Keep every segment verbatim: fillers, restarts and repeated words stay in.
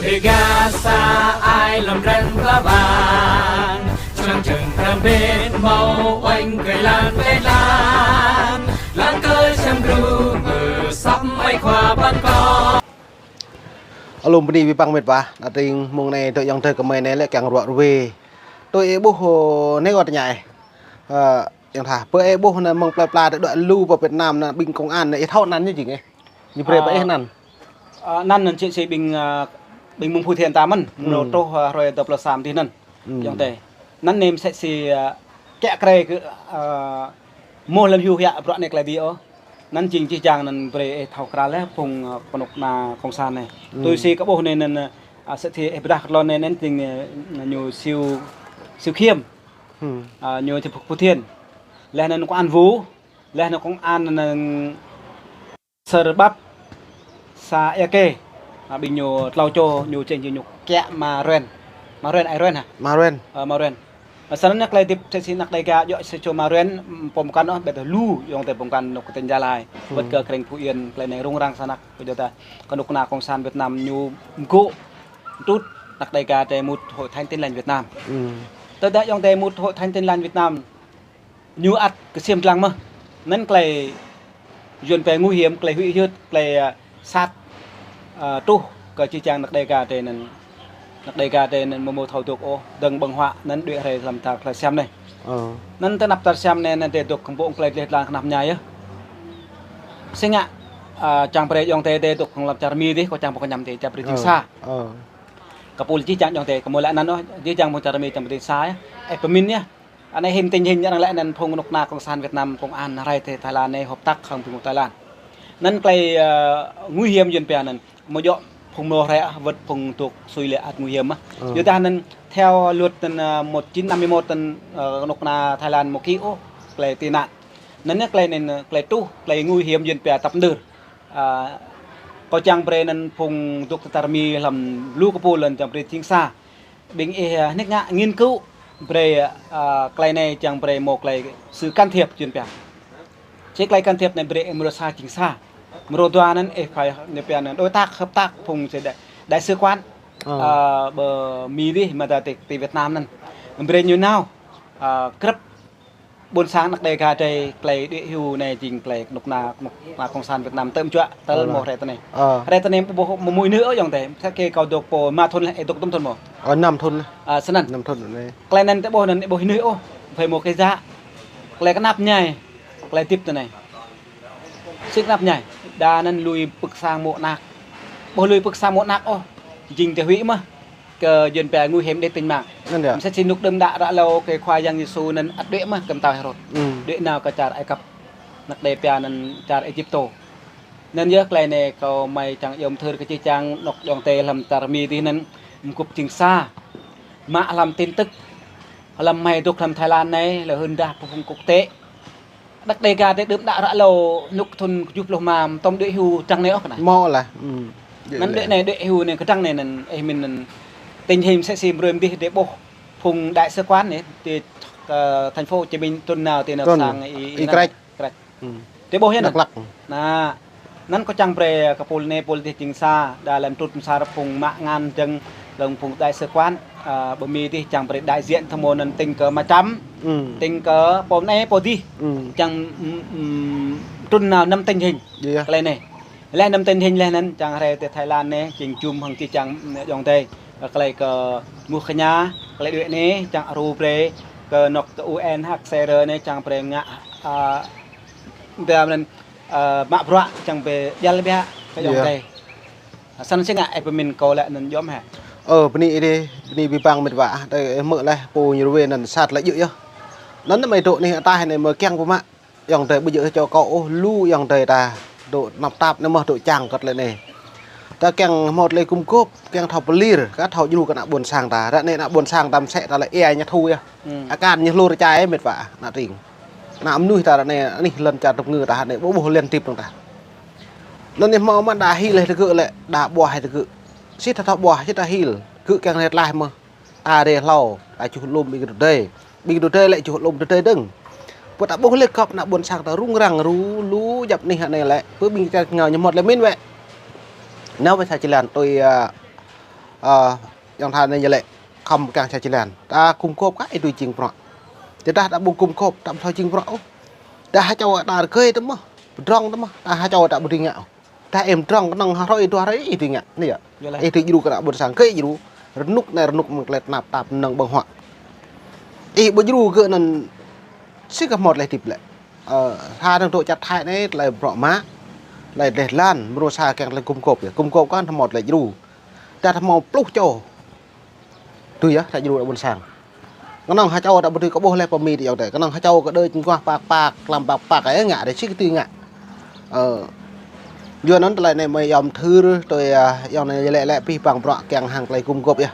Rơgasa ai lŏm ren pla bang, čang čang răm ben hmâo oanh kơi lan kơi lan, lăng kơi čang gru mơ săp ai khua ban kơ. Alum bơni abih bang met wa, ană tring mông anai dŏ ayŏng adơi gơmơi anai lĕ kiăng ruă ruê. Tui ih ƀuh, ơ, anai gơ̆ tơña ih. Ơ, ayŏng tha, pơ ih ƀuh anai mơ̆ng plơi pla tơ dŏ lu pơ Việt Nam anai ƀing công an anai ih thâo anăn ñu jing ih. Ñu brơi pơ ih anăn. Ơ, anăn anăn čih si ƀing, ơ, ƀing mơ̆ng Phú Thiện ta mơ̆n, mơ̆ng truh, ơ, hrơi dua pluh sa dih anăn. Ayŏng adơi. Anăn nem sĕ si, ơ, kiă krê kơ, ơ, mơ̆ lăm hyu hiă bruă anai klei dih ôh. Anăn jing čih čang anăn brơi ih thâo krăn lĕ phung, ơ, kơnuk kơna cộng sản anai. Tui si kơ ƀuh anai anăn, ơ, sĕ si ih pơdah kơ tơlơi anai anăn jing, ơ, ñu Siu, Siu Khiêm. Ơ, ñu čih Phú Thiện. Leh anăn công an Vu, leh anăn công an anăn Sơr Bap, sa Ia Kê, ơ, ƀing ñu tlâo čô, ñu čeng či ñu kiă Ma Ruen. Ma Ruen, ai Ruen hă? Ma Ruen. Ơ, Ma Ruen. Ơ, snăn anai klei dip sĕ si anăk Đêga djŏ sĕ čô Ma Ruen, ưm, pô mơkăn ôh, ƀiădah lu, ayŏng adơi pô mơkăn anôk kơ tỉnh Gia Lai. Wơ̆t kơ kreng Phú Yên, klei anai rŭng răng sa anăk, kơ djŏ ta, kơnuk kơna cộng sản Việt Nam ñu mgô̆, trŭt, anăk Đêga tơ mŭt Hội Thánh Tin Lành Việt Nam. Tơdah ayŏng adơi mŭt Hội Thánh Tin Lành Việt Nam, ñu ăt kơsem dlăng mơh. Anăn klei yuăn pĕ nguy hiểm, klei huĭ hyưt, klei, ơ, sat, ơ, truh kơ čih čang anăk Đêga tơ anăn. Anăk Đêga tơ anăn mơ̆ mơ̆ thâo dŏ ôh, dơ̆ng ƀơ̆ng huă anăn đuĕ hrơi hlăm čar klei siam anai. Anăn tơ anăp čar siam anai anăn tơ dŏ kơmpŏng klei dleh dlan kơnap mñai yơh. Sĭt ngă, ơ, čang brơi ayŏng adơi tơ dŏ hlăm čar Mi dih, kâo čang pơkơñăm tơ čar brơi jing sa. Kơ pul čih čang ayŏng adơi, kơ mơ̆ lĕ anăn ôh, čih čang phung čar Mi čang brơi jing sa yơh. Ih pơmĭn yơh. Anai hĭn tình hình arăng lĕ anăn phung kơnuk kơna cộng sản Việt Nam, công an rai tơ Thái Lan anai hợp tác hăng phung Thái Lan. Anăn klei, ơ, nguy hiểm yuăn pĕ anăn. Mơ̆ djŏ phung mlô rai wơ̆t phung dŏ sui lĕ ăt nguy hiểm mơh. Yua dah anăn theo luật anăn, ơ, một chín năm mươi mốt anăn, ơ, kơnuk kơna Thái Lan mơ̆ ký ôh klei tị nạn. Anăn anai klei anăn, ơ, klei truh, klei nguy hiểm yuăn pĕ tăp mơdơr. Ơ, kâo čang brơi anăn phung dŏ tơ čar Mi hlăm lu kơ pul anăn čang brơi jing sa. Ƀing ih, ơ, nik ngă nghiên cứu brơi, ơ, klei anai čang brơi mơ̆ klei sự can thiệp yuăn pĕ. Sĭt klei can thiệp anai brơi ih mrô sa jing sa. Mrô dua anăn ih phải anăn pĕ anăn đối tác, hợp tác phung sĕ đại, đại sứ quán, ơ, ƀơ Mi dih, mơ̆ ta tơ, tơ Việt Nam anăn. Brơi ñu nao, ơ, krăp ƀuôn sang anăk Đêga tơ klei đuĕ hyu anai jing klei kơnuk kơna, kơnuk kơna cộng sản Việt Nam tơm čuă tơl mơ̆ hrơi tơ anai. Hrơi tơ anai ƀuh mơ̆ mơnuih ôh ayŏng adơi. Sĕ kơ kâo dŏ pơ ma thŭn leh, ih dŏ tŭm thŭn mơ̆? Ơ, năm thŭn leh. Ơ, snăn. Năm thŭn anai. Klei anăn tơ ƀuh anăn ƀuh mơnuih ôh. Phải mơ̆ kơ jă. Klei kơnap mñai. Klei dip tơ anai. Sĭt kơnap mñai. Đa anăn lui pưk sang mơ̆ anak. Ƀuh lui pưk sang mơ̆ anak ôh. Jing tơ huĭ mơh. Kơ yuăn pĕ nguy hiểm đến tính mạng. Anăn yơh. Msĕ si anôk đưm đă ră lâo kơ Khua Yang Yêsu anăn ăt đuĕ mơh kơ mtao Hêrôd. Đuĕ nao kơ čar Ai Cập. Anăk Đêga pĕ anăn čar Êjiptô. Anăn yơh klei anai kâo mơ̆ čang iâu mơthưr kơ čih čang anôk ayŏng adơi hlăm čar Mi dih anăn mguôp jing sa. Mă hlăm tin tức. Hlăm mơ̆ dŏ hlăm Thái Lan anai lĕ hưn dah phung quốc tế. Anăk Đêga tơ đưm đă ră lâo anôk thŭn kơjuh pluh mơ̆ tơm đuĕ hyu kơdrăng anai ôh kơ anai. Mơ̆ lah. Anăn đuĕ anai đuĕ hyu anai kơdrăng anai anăn ih pơmĭn anăn tình hình sĕ si brơi mơ̆ dih tơ ƀuh phung đại sứ quán anai tơ, ơ, thành phố Hồ Chí Minh trŭn nao tơ anăp sang Y, Y Krêč. Krêč. Tơ ƀuh yơh anăn. Dak Lak. Anăn, anăn kâo čang brơi kơ pul anai pul dih jing sa, đa lăm trŭt msar phung mă ngăn jơ̆ng lăm phung đại sứ quán, ơ, ƀơ Mi dih čang brơi đại diện thâo mơ̆ anăn tĭng kơ Mčam, tĭng kơ pô anai pô dih. Čang, ưm, ưm, trŭn nao năm tình hình. Klei anai. Leh năm tình hình leh anăn čang rai tơ Thái Lan anai, jing jum hăng čih čang, ơ, ayŏng adơi. Klei kơ mŭt kơ ñu, klei đuĕ anai, čang aru brơi, kơ anôk tơ U N H C R anai, čang brơi ngă, ơ, Đa anăn, ơ, mă bruă čang pơdjăl biă kơ ayŏng adơi. Snăn sĭt ngă ih pơmĭn kâo lĕ anăn djŏm hă? Ơ, bơni ih dih, bơni abih bang met wa, tơ ih hmư̆ leh, pô ñu ruai anăn sat lĕ djơ̆ yơh. Anăn mơ̆ dŏ anih ataih anai mơ̆ kiăng pơmă, ayŏng adơi ƀu djơ̆ čô kâo ôh, lu ayŏng adơi ta, dŏ tơnap tap anai mơ̆ dŏ čang kơ tơlơi anai. Ta kiăng hmâo tơlơi gum gôp, kiăng thâo pơlir, kơ thâo djru kơ ană ƀuôn sang ta. Ră anai ană ƀuôn sang ta msĕ ta lĕ ia ñu thu yơh. Akan ñu hlur čai met wa, ană tring. Ană mơnuih ta ră anai, anih lŏn čar tŭp ngư ta ră anai, ƀu ƀuh liên tiếp dơ̆ng ta. Anăn ñu hmâo mă đa hil hĭ tơgơ̆ lĕ, đa ƀuah hĭ tơgơ̆. Sĭt ta thâo ƀuah, sĭt ta hil, gơ̆ kiăng rĕt laih mơ̆. Ta rĕ hlâo, ta čuh lŏm ƀing kơ tơdơi. Ƀing kơ tơdơi lĕ čuh lŏm tơdơi dơ̆ng. Pơ ta ƀuh lĕ kŏp ană ƀuôn sang ta rŭng răng, ru, lu, djăp anih ră anai lĕ. Pơ ƀing čar ngao ñu mơ̆t lĕ min wĕ. Nao wĕ sa či lăng tui, ơ, Ơ, ayŏng tha anai ñu lĕ khŏm kiăng sa jơlan. Ta gum gôp kah ih tui jing bruă. Tơdah ta ƀu gum gôp, ta ƀu thâo jing bruă ôh. Dah ha čô ta rơgơi tơmơ̆, pơdrŏng tơmơ̆, ta ha čô ta ƀu dưi ngă ôh. Dah ih pơdrŏng kơnơ̆ng ha hrơi dua hrơi ih dưi ngă, anai yơh. Yơh lah. Ih dưi djru kơ ană ƀôn sang, gơ̆ djru, rơnŭk anai rơnŭk mơ̆ng tơlơi tơnap tap mơnơ̆ng ƀơ̆ng huă. Ih ƀu djru gơ̆ anŭn, sĭ kơ hmâo tơlơi hơdip lĕ. Ơ, sa dơ̆ng dŏ čar Thái anai, tơlơi bruă mă, tơlơi dleh dlan, mrô sa kiăng tơlơi gum gôp yơh. Gum gôp kah hmâo tơlơi djru. Dah hmâo pluh čô. Tui yơh, ta djru ană ƀôn sang. Kơnơ̆ng ha čô ta ƀu dưi kơ ƀuh leh pơ Mi tơ ayŏng adơi. Kơnơ̆ng ha čô kơ đơi čơngkuah pak pak, tlam pak pak, ơ, ngă dêh sĭ kơ tui ngă. Ơ, yua anŭn tơlơi anai mơi yom thưr, tui, ơ, ayŏng anai lĕ lĕ abih bang bruă kiăng hăng tơlơi gum gôp yơh.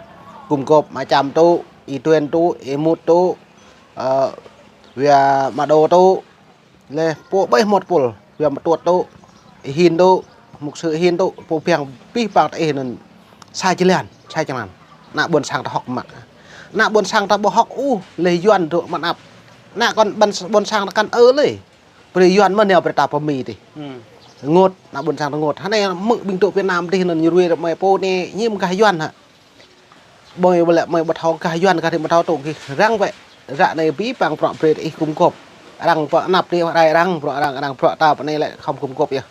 Gum gôp mă čăm tŭ, Y Tuen tŭ, Y Mut tŭ, ơ, Wia Mă Đô tŭ, leh pô ƀai hmâo tơpul, Wia Mă Tuăt tŭ, Y Hin tŭ, mục sư Y Hin tŭ, pô ƀiăng abih bang ta ih anŭn sa jơlan, sa jơlan. Ană ƀôn sang ta hŏk mă. Ană ƀôn sang ta ƀu hŏk ôh, leh Yuan dŏ mơ̆n ăp. Ană kŏn ƀôn, ƀôn sang ta kăn ơ leh. Brơi Yuan mơ̆n nao brơi ta pơ Mi tih. Hmm. Rơngot, ană ƀôn sang ta rơngot. Hơnai mơ̆ ƀing dŏ Việt Nam tih anŭn ñu ruai ră mơi pô anai ñim gah Yuan hă. Ƀơi ƀơi lĕ mơi ƀu thâo gah Yuan gah ri ƀu thâo tŭ gih răng wĕ. Ră anai abih bang bruă brơi ih gum gôp. Arăng bruă anăp tih rai arăng bruă arăng, arăng bruă ta pơ anai lĕ khŏm gum gôp yơh.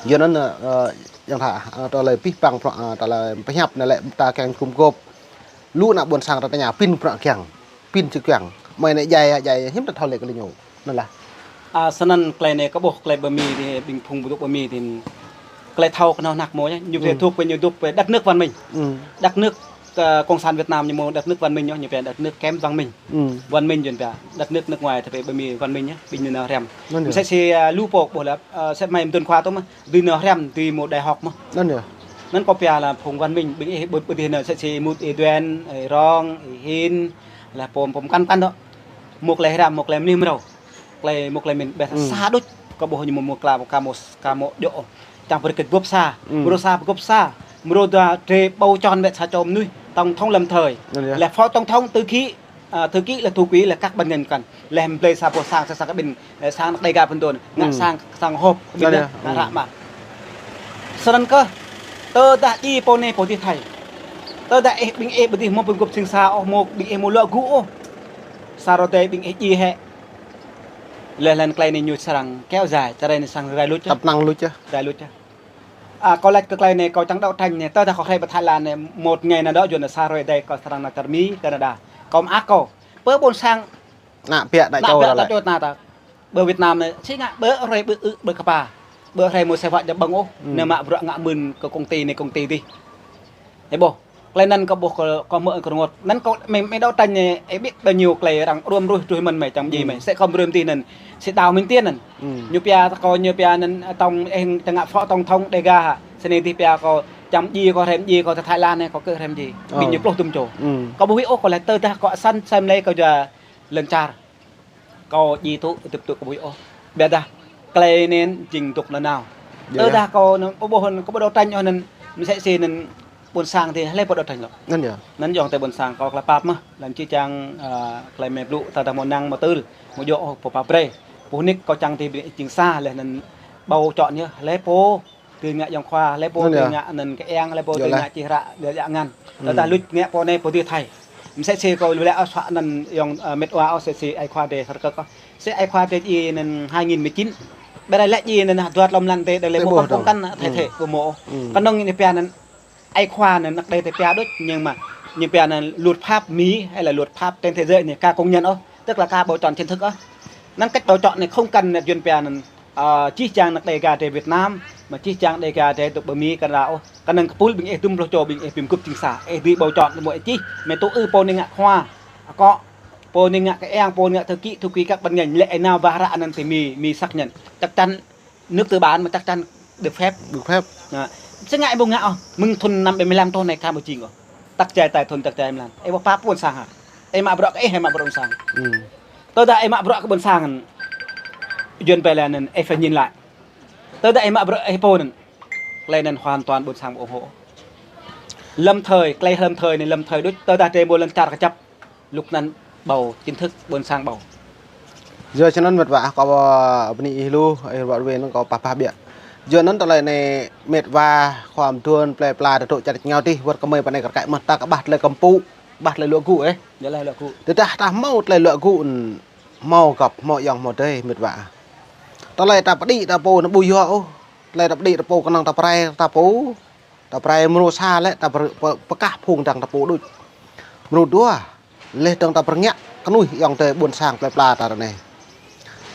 Yua anŭn, ơ, ayŏng tha, ơ, tơlơi abih bang bruă, ơ, tơlơi pơhiăp anai lĕ ta kiăng gum gôp. Lu ană ƀôn sang ta tơña pin bruă kiăng. Pin či kiăng. Mơi anai djai, djai, hiư̆m ta thâo lĕ kơ lĕ ñu. Anŭn lah. Ơ, snăn tơlơi anai kâo ƀuh tơlơi pơ Mi tih, ƀing phung ƀu dŏ pơ Mi tih. Tơlơi thâo kơ nao hơnăk mơ̆ yơh, ñu pia thŭk pia ñu dŏ pia đất nước văn minh. Đất nước, ơ, Cộng sản Việt Nam ñu mơ̆ đất nước văn minh yơh, ñu pia đất nước kém văn minh. Văn minh yơh pia, đất nước nước ngoài ta pia pơ Mi văn minh yơh, ƀing ñu nao hriăm. Msĕ si, ơ, lu pô ƀuh lĕ, ơ, sĕ mơi mơdơ̆n khua tŭ mơ̆, dưi nao hriăm, dưi mơ̆ đại học mơ̆. Anŭn yơh. Anŭn kâo pia lah phung văn minh, ƀing ih ƀu, ƀu dưi nao sĕ si Y Mut, Y Duen, Y Rong, Y Hin, lah pô, pô mơkăn mơkăn dŏ. Mơ̆ tơlơi hriăm, mơ̆ tơlơi mơnuih mrâo. Tơlơi mơ̆ tơlơi mĭn ƀĕ sa đôč. Kâo ƀuh ñu mơ̆ mơ̆ kla, kla mơ̆, kla mơ̆ djŏ. Čang pơrơkĭt gŏp sa. Mrô sa pơgŏp sa. Mrô dua drơi bầu chọn wĕ sa čô mơnuih. Tổng thống lâm thời. Anŭn yơh. Leh phó tổng thống thư ký, ơ, thư ký leh thư ký leh các ban ngành kăn. Leh blơi sa pô sang sa sa kơ ƀing, ơ, sang Đêga pơdôn. Ngă sang, sang họp. Anŭn yơh. Ngă ră mă. Snăn kơh. Tơdah djai pô anai pô dih thâo. Tơdah ih ƀing ih ƀu dih mơ̆ pơgŏp sing sa ôh mơ̆ ƀing ih mơ̆ luă gŭ ôh. Sa rơdêh ƀing ih djai hĕ. Leh lăn tơlơi anai ñu srăng kéo dài, tơlơi anai srăng rai luč yơh. Tăp năng luč yơh. Rai luč yơh. Ơ, kâo laĭ kơ tơlơi anai, kâo čang dŏ tơña anai, tơdah kâo hrơi pơthâo lăn anai, một ngày nào đó yua anai sa rơdêh kâo srăng nao čar Mi, Canada. Kâo mơak kâo. Pơ ƀôn sang. Ană ƀiă, ană čô ta lĕ. Ană ƀiă ta čô ta. Pơ Việt Nam anai, sĭ ngă, pơ hrơi pơ ư, pơ kơpa. Pơ hrơi mơ̆ sĕ wă jăm ƀơ̆ng ôh. Anai mă bruă ngă mơ̆n kơ công ty anai, công ty dih. Ơ ƀuh. Tơlơi anŭn kâo ƀuh kâo, kâo mơ̆ kâo rơngot. Anŭn kâo mơi, mơi dŏ tơña anai, ih ƀĭt đa ñu tơlơi arăng ruăm ruih truh mơ̆n mơi čang djai mơi. Sĕ kâo mrơm tih anŭn. Sĕ đao mĭn tih anŭn. Ñu pia kâo ñu pia anŭn tổng, ơ, čang ngă phó tổng thống Đêga hă. Snăn dih pia kâo čang djai kâo hrăm djai kâo tơ Thái Lan anai kâo kơ hrăm djai. Ƀing ñu pluh tŭm čô. Kâo ƀu huĭ ôh kâo lĕ tơdah kâo săn sem lĕ kâo jua lăn čar. Kâo djai tŭ, hơdip tŭ kâo ƀu huĭ ôh. Biă dah, tơlơi anŭn jing dŏ nanao. Tơdah kâo anŭn, ƀu ƀuh anŭn, kâo ƀu dŏ tơña ôh anŭn, msĕ si anŭn ƀôn sang tih, hlơi pô dŏ tơña lŏ. Anŭn yơh. Anŭn yơh tơlơi ƀôn sang kâo tơlơi pap mơ̆, lăm či čang, ơ, tơlơi mơi blŭ, tơdah mơ̆ năng mơ̆ tơl, mơ̆ djŏ ôh, pô pap brơi. Pô nik kâo čang tih ƀing ih jing sa, leh anŭn bầu chọn yơh, hlơi pô. Tui ngă ayŏng khua, lĕ pô tui ngă anăn kơ eng, lĕ pô tui ngă čih ră, djă ngăn. Tơdah luč ngă pô anai pô dih thâo. Msĕ si kâo lĕ ôh sua anăn ayŏng, ơ, mĕt wa ôh sĕ si ai khua dêh sơr kơ kâo. Sĕ ai khua dêh djai anăn hai nghìn mười chín. Ƀơi anai lĕ djai anăn dua tlŏm lăn tê, đa lĕ ƀu hŏk pơkŏn thâo thâo ƀu mơ̆. Kơnơ̆ng ñu pia anăn ai khua anăn năk đei tê pia đôč, nhưng mà ñu pia anăn luật pháp Mỹ hay là luật pháp trên thế giới anai ka công nhận ôh. Tức là ka bầu chọn chính thức ôh. Anăn cách bầu chọn anai không cần anăn Yuan pia anăn, ơ, čih čang năk Đêga drơi Việt Nam, mă čih čang Đêga drơi dŏ pơ Mi Canada ôh. Kơnơ̆ng kơpul ƀing ih dŭm pluh čô ƀing ih ƀing gŭp jing sa. Ih dưi bầu chọn mơ̆ ih čih, mơi tŭ ư pô anai ngă khua, akŏ, pô anai ngă kơ eng, pô anai ngă thư ký, thư ký các ban ngành, lĕ ih nao wah ră anăn tơ Mi, Mi xác nhận. Chắc chắn nước tư bản mà chắc chắn được phép. Được phép. Đó. Sĕ ngă ih ƀu ngă ôh, mơ̆ng thŭn năm bảy mươi lăm thŭn anai ka ƀu jing ôh. Tăk jai tai thŭn tăk jai mlan. Ih ƀu pap ƀôn sang hă? Ih mă bruă kơ ih, ih mă bruă ƀôn sang. Tơdah ih mă bruă kơ ƀôn sang, Yuan pia lĕ anăn ih phải nhìn lại. Tơdah ih mă bruă ih pô anăn, tơlơi anăn hoàn toàn ƀôn sang ủng hộ. Lâm thời, tơlơi lâm thời anai lâm thời đôč, tơdah drơi mơ̆ lăn čar kơjăp. Lúc anăn bầu chính thức ƀôn sang bầu. Yua čơnăn mĕt wa kâo, ơ, bơni ih lu, ih ruă ruai anăn kâo pah pah biă. Yua anŭn tơlơi anai mĕt wa khua mơduôn plơi pla ta dŏ čar tač rơngiao adih wơ̆t kơmơi pơ anai kar kaĭ mơ̆n ta kơ ƀah tơlơi kơmpŭ, ƀah tơlơi luă gŭ ĕh. Yơh lah luă gŭ. Tơdah ta hmâo tơlơi luă gŭ hmâo gŏp, hmâo ayŏng, hmâo adơi mĕt wa. Tơlơi ta pơđĭ ta pô anŭn ƀu yua ôh. Tơlơi ta pơđĭ ta pô kơnơ̆ng ta pơrai ta pô. Ta pơrai mrô sa lĕ ta pơ-, pơ-, pơkah phung dơ̆ng ta pô đôč. Mrô dua, leh dơ̆ng ta pơrơngiă kơnuih ayŏng adơi ƀôn sang plơi pla ta ră anai.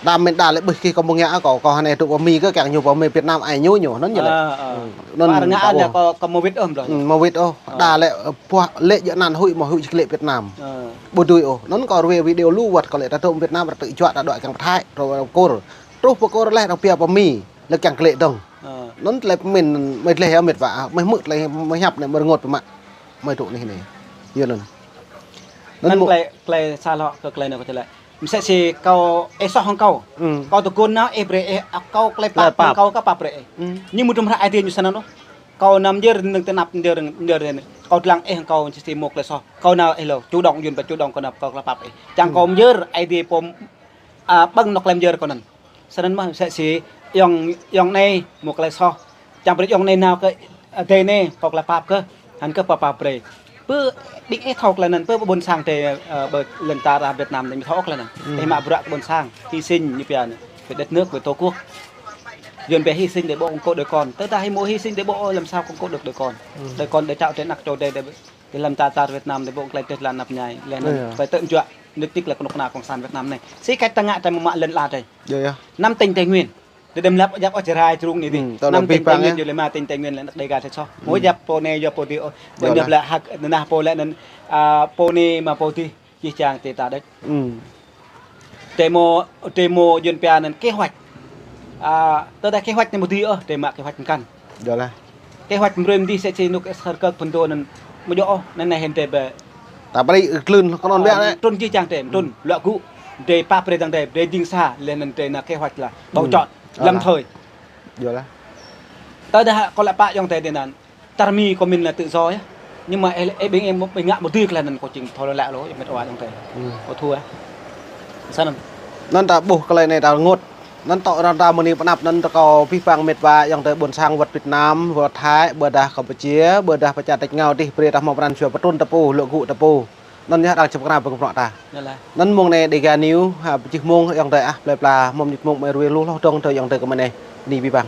Đa mĕn đa lĕ ƀuh kih kơ mơ̆ng ngă kâo, kâo hơnai dŏ pơ Mi kơ kiăng ñu pơ Mi Việt Nam ai ñu ñu, anŭn ñu lĕ. Ơ, ơ. Anŭn pơrơngiă ta lĕ ôh. Kâo, kâo mơwĭt ôh, ƀlŏh. Mơwĭt ôh. Ơ. Đa lĕ, ơ, puah lĕ jơ̆ anăn huĭ mơ̆ huĭ čơklĕ Việt Nam. Ơ. Ƀu dưi ôh. Anŭn kâo ruai video lu wơ̆t kâo lĕ ta dŏ Việt Nam ră tơjuă ta dŏ kiăng pơ Thái, ră pơkôr. Truh pơkôr leh ră pia pơ Mi, lĕ kiăng klĕ dơ̆ng. Ơ. Anŭn tơlơi pơmĭn mơi leh yơh mĕt wa, mơi hmư̆ tơlơi mơi hiăp anai mơi rơngot biă mă. Mơi dŏ anih anai. Yua anŭn. Anŭn mơ̆ tơlơi, tơlơi sa lŏ kơ tơlơi anai kơ tơlơi. Msĕ si kâo ih soh hăng kâo. Kâo tơgun nao ih brơi ih, kâo tơlơi pap hăng kâo kâo pap brơi ih. Ñu mơdrŏm hră Aê Diê ñu sơnăn ôh. Kâo nao mơyơr nơ̆ng tơnap mơyơr, mơyơr anai. Kâo lăng ih hăng kâo msĕ si mơ̆ tơlơi soh. Kâo nao ih lơ, chủ động yun pơ chủ động kâo nao kâo tơlơi pap ih. Čang kâo mơyơr Aê Diê pô, a, ƀơ̆ng nŏk tơlơi mơyơr kâo anŭn. Sơnăn mơ̆ msĕ si ayŏng, ayŏng anai mơ̆ tơlơi soh. Čang brơi ayŏng anai nao kơ, a, adơi anai kâo tơlơi pap kơ, hăng kơ pap pap brơi. Pơ ƀing ih thâo tơlơi anŭn, pơ ƀôn sang adơi, a, ƀơi lŏn čar Việt Nam anai thâo tơlơi anŭn. Ih mă bruă kơ ƀôn sang, hy sinh ñu pia anai. Vì đất nước, vì tổ quốc. Yun pia hy sinh để bảo vệ con. Tơdah ih mơ̆ hy sinh để bảo vệ làm sao con có được đứa con. Đứa con để trao cho năk cho adơi, adơi Tơ lăm čar, čar Việt Nam tơ ƀu tơlơi tơlơi anăp ñai. Leh anŭn phải tơm juă. Nit tik lĕ kơnuk kơna cộng sản Việt Nam anai. Si kĕt ta ngă ta mă lŏn la tơ. Năm tỉnh Tây Nguyên. Tơ đam lăp jăp ôh čơrai črung anai dih. Năm tỉnh Tây Nguyên, yua lĕ mă tỉnh Tây Nguyên lĕ năk Dega tơ soh. Mơ̆ jăp pô anai, jăp pô dih ôh. Pô anai lĕ hăk, nă pô lĕ anŭn, a, pô anai mă pô dih. Jih jang tơ ta đôč. Tơ mơ̆, tơ mơ̆ yun pia anŭn kế hoạch. A, tơdah kế hoạch anai mơ̆ dih ôh, tơ mă kế hoạch mơkăn. Yơh lah. Kế hoạch mơrem dih sĕ sĕ nuk sar kơ phun đô anŭn mơ̆ djơ̆ ôh, anŭn anai hên tơ ƀĕ. Ta brơi klưn kơnơ̆ng ƀĕ lĕ. Trŭn jih jang tơ, trŭn, luă gŭ, tơ pap brơi dơ̆ng tơ, brơi ding sa, leh anŭn tơ nă kế hoạch là bầu chọn, lâm thời. Yơh lah. Tơdah kâo lăp pă ayŏng tơ tơ anŭn. Čar Mi kơ mĭn là tự do yơh. Nhưng mà ih, ih ƀing ih, ƀing ngă mơ̆ dih tơlơi anŭn kâo čing thâo lăi lăi lu, ih mĕt wa ayŏng tơ. Ôh thua yơh. Sơnăn. Anŭn ta ƀuh tơlơi anai ta rơngot. Anŭn tŏ răng ta mơni pơnăp anŭn ta kâo pih pang mĕt wa ayŏng tơ ƀôn sang wơ̆t Việt Nam, wơ̆t Thái, ƀôdah Campuchia, ƀôdah pơ čar tač rơngiao adih brơi ta hmâo pran jua pơtrŭn ta pô, luă gŭ ta pô. Anŭn yơh arăng čơp kơna pơkơprŏ ta. Yơh lah. Anŭn mơ̆ng anai Dega News, ha, pơčih mơ̆ng ayŏng tơ ah, plơi pla, mơ̆ng mơñik mơ̆ng mơi ruai lu hloh dơ̆ng tơ ayŏng tơ kơ mơi anai. Ni pih pang.